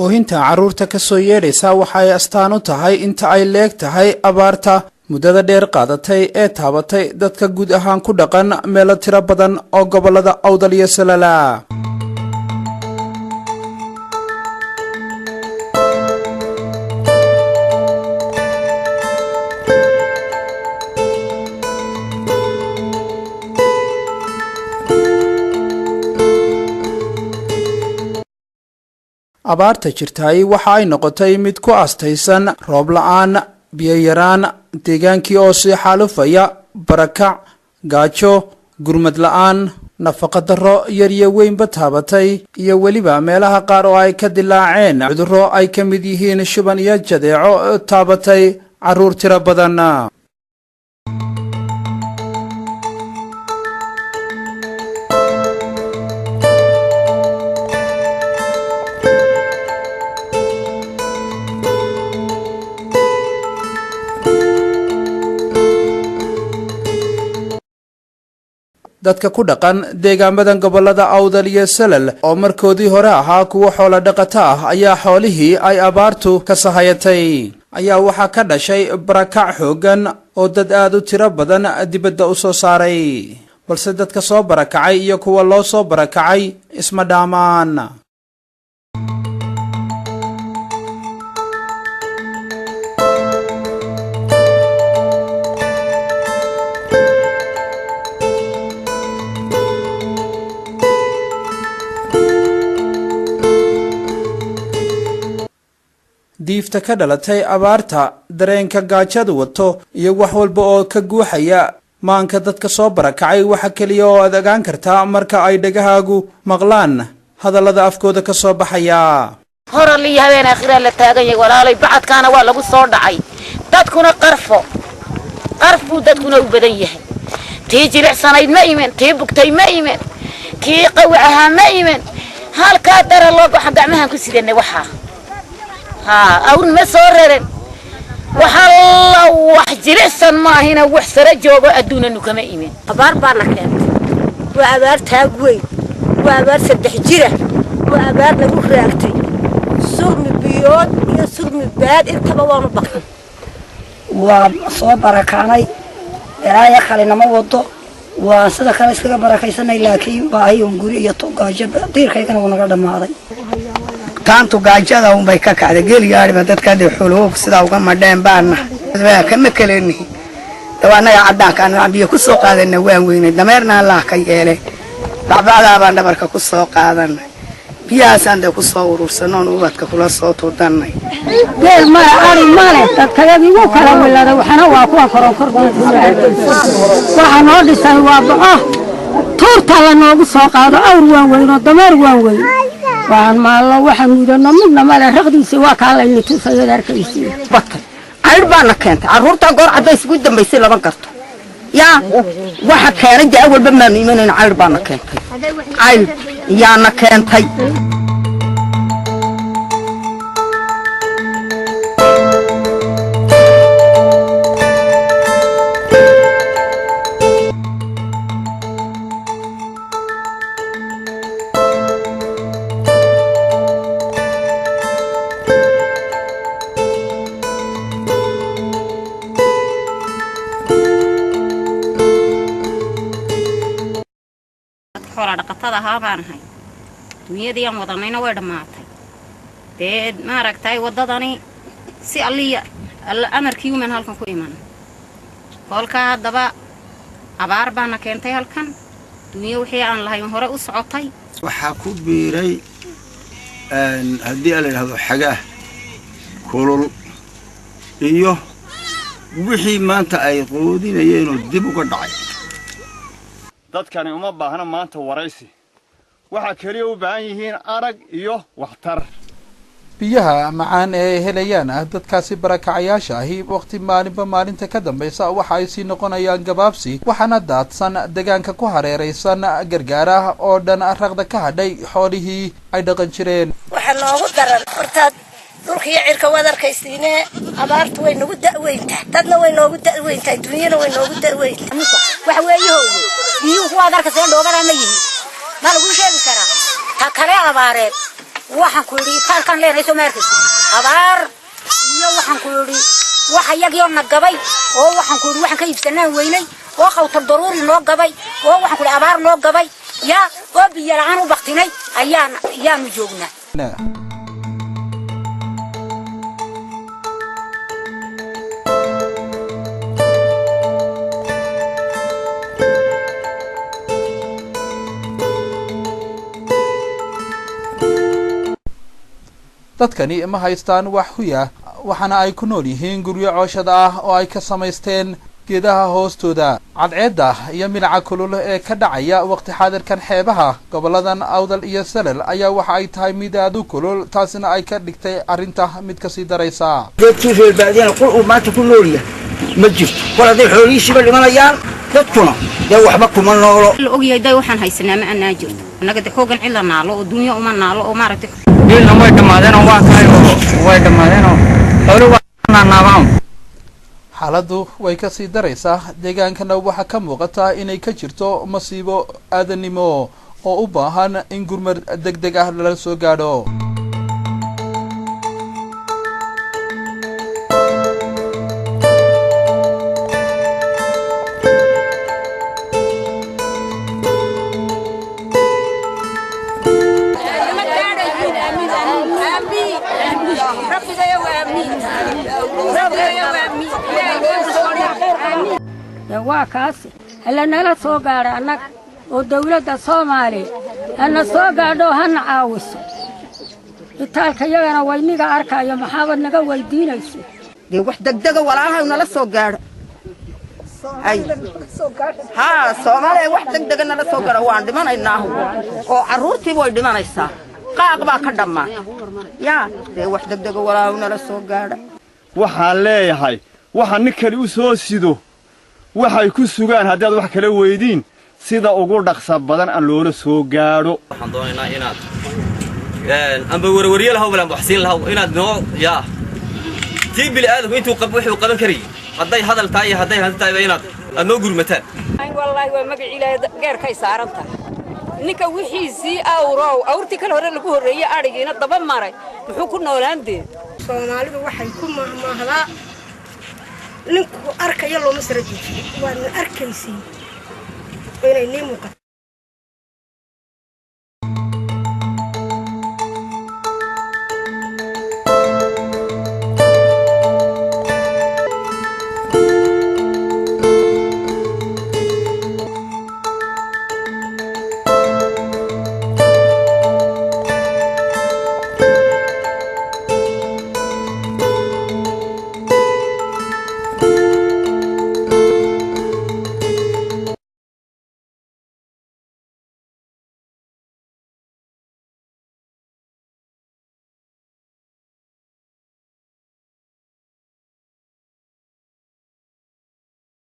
Oohinta carruurta ka soo yeedhaysa waxa ay astaan u tahay inta ay leeg tahay abaarta muddada dheer qaadatay ee taabatay dadka guud ahaan ku dhaqan meelo tiro badan oo gobollada Awdal iyo Salala. Abaarta jirtaay waxa ay noqotay mid ku astaysan roob la'aan, biyo yaraan, deegaankii oo sii xaalufaya, barakac, gaajo, gurmad la'aan, nafaqa darro yar iyo weynba taabatay, iyo weliba meelaha qaar oo ay ka dilaaceen cudurro ay ka mid yihiin shuban iyo jadeeco taabatay carruur tiro badan. Dadka ku dhaqan deegaamadan gobolada Awdal iyo Salal oo markoodii hore ahaa kuwo xoolo dhaqato ah ayaa xoolihii ay abaartu ka sahayatay, ayaa waxaa ka dhashay barakac xooggan oo dad aad u tiro badan dibadda u soo saaray, balse dadka soo barakacay iyo kuwa loo soo barakacay isma dhaamaan. Diifta ka dhalatay abaarta, dareenka gaajadu wato iyo wax walba oo ka guuxaya maanka dadka soo barakacay waxa keliya oo aad ogaan kartaa marka ay dhegahaagu maqlaan hadallada afkooda ka soo baxaya. Horal iyo habeen aakhiraa la taagan yahay, walaalay. Bacadkaana waa lagu soo dhacay, dadkuna qarfo qarf buu dadkuna u badan yahay. Tii jilicsanayd ma imen, tii bugtay ma imen, kii qawi ahaa ma imen. Halkaa dara loo baxo gacmahaan ku sidanay, waxaa haa awr ma soo raren. Waxalla wax jilicsan maahina, wax sare joogo adduunanu kama imen. Abaar baana keentay, waa abaar taag weyn, waa abaar 3 jira, waa abaar nagu raagtay. Surmi biyood iyo surmi baad intaba waanu baqan. Waa soo barakaanay, balaaya kale nama wado, waa sida kale iskaga barakaysanay, laakiin baahi un guri iyo gaajo diirkaygana wuu naga dhammaaday. Taantu gaajada unbay ka kacday. Geeligaariba dadka hadda xoolohoog sidaa uga madheen baana kama kalenihi. Dawa annaga caddaanka aan biyo ku soo qaadana waan weynay, dameerna Allah ka yeelay, bacbacdaa baan dhabarka ku soo qaadanay, biyahaasaan dee ku soo urursanoon ubadka kula soo tuudannay. Geel male, ari male, dadkayagii wuu kala wiladay. Waxana waa kuwa koronkorwaxa noo dhisan waa boco tuurta la noogu soo qaado. Awr waan weyno, dameer waan weyn, waan maallo, waxaan mudano midna male. Raqdiisa waa kaa layni tusayad arkaysi. Batay caydh baana keentay. Carruurtaa goor caddays ugu dambaysay lama garto yaa waxa keenay. Dee awalba maanu imanayn, caydh baana keentay, caydh yaana keentay. Xoola dhaqatada ahaa baan ahay, dunyadii aan wadanayna way dhammaatay. Dee maaragtay, waddadani si alliya alla amarkii uman halkan ku iman. Koolkaa haddaba abaar baana keentay halkan, dunyo wixii aan lahayn hore u socotay. Waxaa ku biiray haddii a la yidhahdo xagaah kulul iyo wixii maanta ay quudinayeenoo dib uga dhacay. Dadkani uma baahna maanta waraysi, waxaa keliya u baahan yihiin arag iyo waxtar. Biyaha macaan ee ay helayaan dadkaasi barakacayaasha ahi waqti maalinba maalinta ka dambaysa waxa ay sii noqonayaan gabaabsi, waxaana daadsan deegaanka ku hareeraysan gargaarah oo dhan raqda ka hadhay xoolihii ay dhaqan jireen. Waxaa noogu daran hortaad Dhulka iyo cirka waad arkaysiine, abaartu way nagu da'weyntahay, dadna way noogu da'weyntahay, dunyana way noogu da'weyntahay. Waxa weeye hooyo, biyuhu kuwaad arkaysa dhoobada ma yihiin, ma lagu sheegi karaa. Ta kale abaareed, waxaan ku yidhi taalkan leenahay soo ma arkaysa abaar iyo waxaan ku yidhi wax iyagii na gabay oo waxaan ku yidhi waxaan ka iibsanaan weynay oo qawtar daruuri noo gabay oo waxaan ku yidhi abaar noo gabay yaa oo biyo la'aan u baktinay ayaan ayaanu joognaa. Dadkani ma haystaan wax huya, waxaana ay ku nool yihiin guryo cooshada ah oo ay ka samaysteen geedaha hoostooda. Cadceedda iyo milaca kulul ee ka dhacaya waqti xaadirkan xeebaha goboladan Awdal iyo Salal ayaa waxa ay tahay mid aada u kulul, taasina ay ka dhigtay arrinta mid kasii daraysa. Dadkii reer baadiyana qol uu maanta ku nool yahay ma jirto, kol hadday xoolihiisiiba dhimanayaan, dadkuna dee waxba kuma noolo. La ogyahay day waxaan haysanaa ma anaa jirto annaga de xoogan cid la naalo oo dunya uma naalo oo maaragtay. Geelna way dhammaadeenoo waa tahay oo way dhammaadeenoo xoolo waa naanaabaan. Xaaladdu way kasii daraysaa, deegaankana waxaa ka muuqata inay ka jirto masiibo aadanimo oo u baahan in gurmad deg deg ah lala soo gaadho. Waa kaasi hala nala soo gaadha annaga oo dawladda Soomaaliya hana soo gaadho, hana caawiso. Itaalka yagana wayniga arkaayo, maxaabad naga weydiinaysa? Dee wax degdega walaalahay nala soo gaadho. Hay haa, Soomaaliya wax degdega nala soo gaadho, waan dhimanaynaa oo carruurtiiba way dhimanaysaa, qaaq baa ka dhammaa yaa. Dee wax degdega walaahu nala soo gaadha. Waxaan leeyahay waxa nin kale u soo sido waxay ku sugaan haddaad wax kala weydiin, sida ugu dhaqsa badan aan loola soo gaadho. Waxaan doonaynaa inaad amba warwarye lahaw balan waxsiin lahaw inaad noo yaa tii bili aadamku intuu qab wuxuu qaban karayay, hadday hadal tahay iyo hadday hanti tahayba inaad aad noo gurmataan. Wallaahi waa magac Ilaahay, geerkay saaran tahay ninka wixiisii awrow awrtii kale hore lagu horreeyey, adhigiina daba maray, muxuu ku noolaan dee? Soomaalidu waxay ku mahmaahdaa ninku arkaya looma sara jiijiyo. Waadna arkaysiin inay nii muuqato.